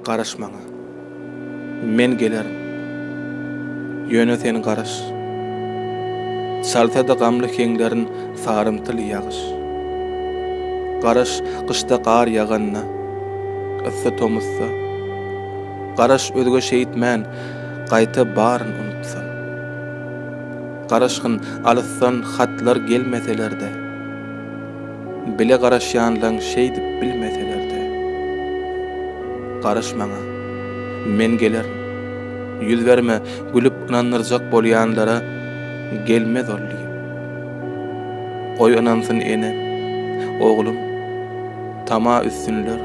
Garaş maňa. Men gelerin. Ýöne sen garaş. Çalsa-da gamly heňlerin sarymtyl ýagyş. Garaş gyşda gar ýaganda, yssy tomusda. Garaş özge şeýtmän, gaýta baryn unutsa. Garaşgyn alysdan hatlar gelmeseler-de. Bile garaşýanlaň şeýdip bilmeseler-de. Garaş maňa. Men gelerin. Ýüz berme, gülüp ynandyrjak bolýanlara gelmez ol diýip. Goý ynansyn enem, oglum, tama üstünler.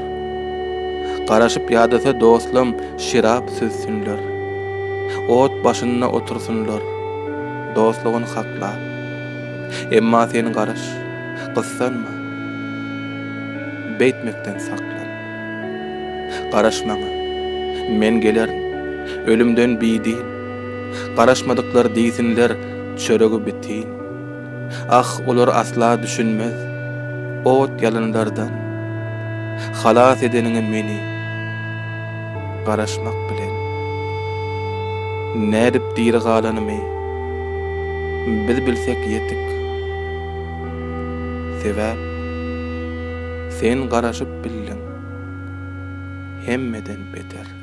Garaşyp ýadasa dostlam şerap süzsünler. Ot başynda otursynlar, dostlugyn haklap. Emma sen garaş, gyssanma. Beýtmekden saklan. Garaş maňa. Men gelerin. Ölümden bidin. Garaşmadyklar diýsinler, çöregi bitin. Ah, olar asla düşünmez. Ot-ýalynlardan. Halas edeniňe meni. Garaşmak bilen. Nädip diri galanymy biz bilsek ýetik. Sebäp sen garaşyp bildiň hemmeden beter.